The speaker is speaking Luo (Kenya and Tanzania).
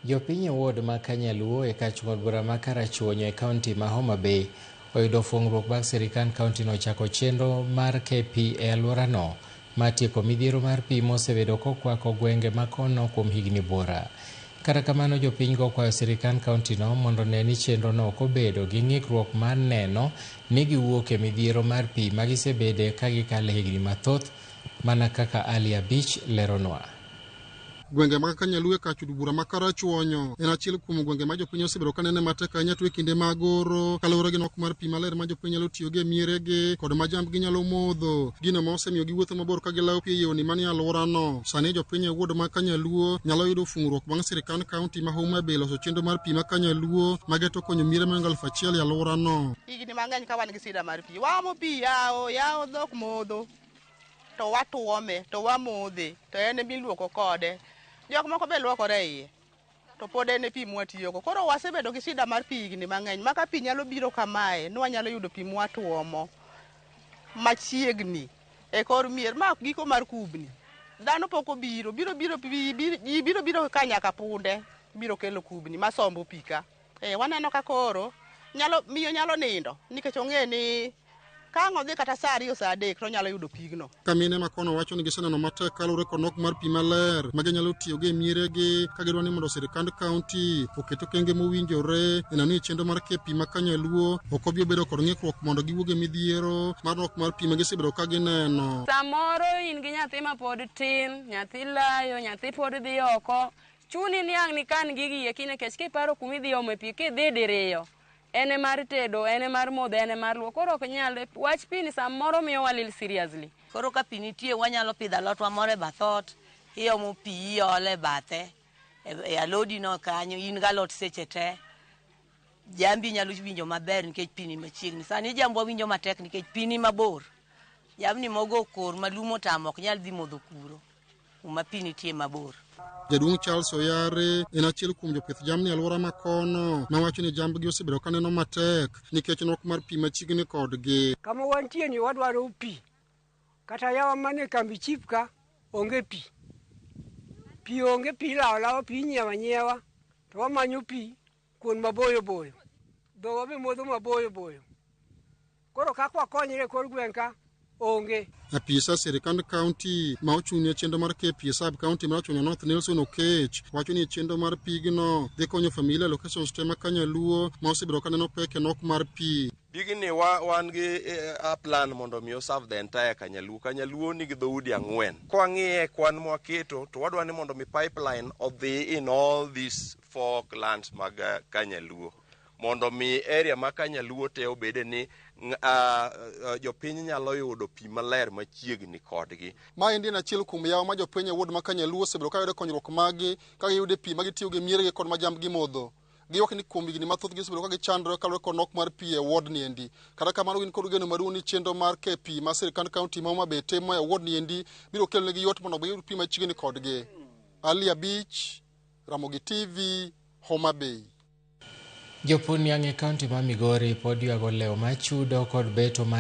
Jopiny e ward ma Kanyaluo e kach od bura ma Karachuonyo e kaunti ma Homa Bay oyudo fuong'ruok bang' sirikand kauntino ochako chenro mar KP e alworano mar tieko midhiero mar pi mosebedo kokwako gwenge ma kono kuom higni buora. Kata kamano jopinygo okwayo sirikand kauntino mondo one ni chenrono ok obedo gi ng'ikruok mar neno ni giwuok e midhiero mar pi ma gisebede ka gikale higni mathoth mana kaka Ali Abich leronwa. Gwenge mag Kanyaluo e kach od bura ma Karachuonyo en achiel kuom gwenge ma jopiny osebedo ka nene matek ahinya to e kinde mag oro kaluwore gi nok mar pi maler ma jopiny nyalo tiyogo e mieregi kod ma jambgi nyalo modho. Gino ma osemiyo giwuotho mabor ka gilawo pi e yewni manie alworano. Sani jopiny e ward ma Kanyaluo nyalo yudo fung'ruok bang' sirkand kaunti ma Homa Bay loso chenro mar pi ma Kanyaluo ma geto konyo miere mohingo 1000 e alworano. Higni mang'eny ka wan gi sida mar pi. Waomo pi yawo, yawo dhok modho. To watuome to wamodhe to en ema iluoko kode. Jok moko be luokore e iye to pod en e pi mwatiyogo. Koro wasebedo gi shida mar pi higni mang'eny ma ka pi nyalo biro kamae ni wanyalo yudo pi mwatuomo machiegni e kor mier. Ma ok giko mar kubni. Dhano pok obiro, biro biro pi, ji biro biro ka nyaka punde biro kelo kubni masombo pi ka. E, waneno ka koro nyalo miyo nyalo nindo nikech ong'e ni ka ang' odhi kata saa 2 saa 3 to onyalo yudo pigno. Ka mine ma kono wacho ni giseneno matek kaluwore kod nok mar pi maler ma ginyalo tiyogo e mieregi ka gidwa ni mondo sirkand kaunti oket okenge mowinjore e neno ni chenro mar keyo pi ma Kanyaluo ok obi bedo kod ng'ikruok mondo giwuog e midhiero mar nok mar pi ma gisebedo ka gineno. Samoro in gi nyathi ma pod tin, nyathi layo, nyathi pod dhi oko, chuni ni ang' nikan gigi eki nikech kiparo kuma idhi omo pi kidhi diriyo en e mar tedo, en e mar modho, en e mar luok. Koro ok nyal, wach pi ni samoro miyo walil seriously. Koro ka pi nitie wanyalo pidho alotwa moro e bath ot, iomo pi iole bathe, e alodi no kanyo, in galot seche te. Jambi nyalo winjo maber nikech pi ni machiegni. Sani jambwa winjo matek nikech pi ni mabor. Jamni mogo kor ma lum otamo ok nyal dhi modho kuro, kuma pi nitie mabor. Jaduong' Charles Oyare en achiel kuom jopith jamni e alwora ma kono ma wacho ni jambgi osebedo ka neno matek nikech nok mar pi machiegni kodgi. Kama wantie ni wadwaro pi. Kata yawa mane kambi chief ka onge pi. Pi onge, pi ilawo lawa, pi inyiewo anyiewa to wamanyo pi kuond maboyo boyo. Dhowa be modho maboyo boyo. Koro kaka wakonyre e kor gweng' ka onge. Apisa sirkand kaunti ma ochung' ne chenro mar KPA sub kaunti mar Rachuonyo North Nelson Okech wacho ni chenro mar pigno dhi konyo familia locations te ma Kanyaluo ma osebedo ka neno pek e nok mar pi. Pigni wa, wan gi a plan mondo mi oserve the entire Kanyaluo. Kanyaluo nigi dhoudi 4. Kwang'iye e kwan mwaketo to wadwa ni mondo mi pipeline odhi in all these 4 clans mag Kanyaluo. Mondo mi area ma Kanyaluo te obede ni jopiny nyalo yudo pi maler machiegni kodgi. Maendi en achiel kuom yawo ma jopiny e ward ma Kanyaluo osebedo ka yudo konyruok maggi ka giyudo pi ma gitiyogo e mieregi kod ma jambgi modho. Giywak ni kuom higni mathoth gisebedo ka gichandore kaluwore kod nok mar pi e ward ni endi. Kata kamano gin kod geno maduong' ni chenro mar keyo pi ma sirkand kaunti ma Homa Bay timo e ward ni endi biro kelonegi yot mondo giyud pi machiegni kodgi. Ali Abich, Ramogi TV, Homa Bay. Jopur niang' e kaunti ma Migori pod ywago lewo ma chudo kod beto ma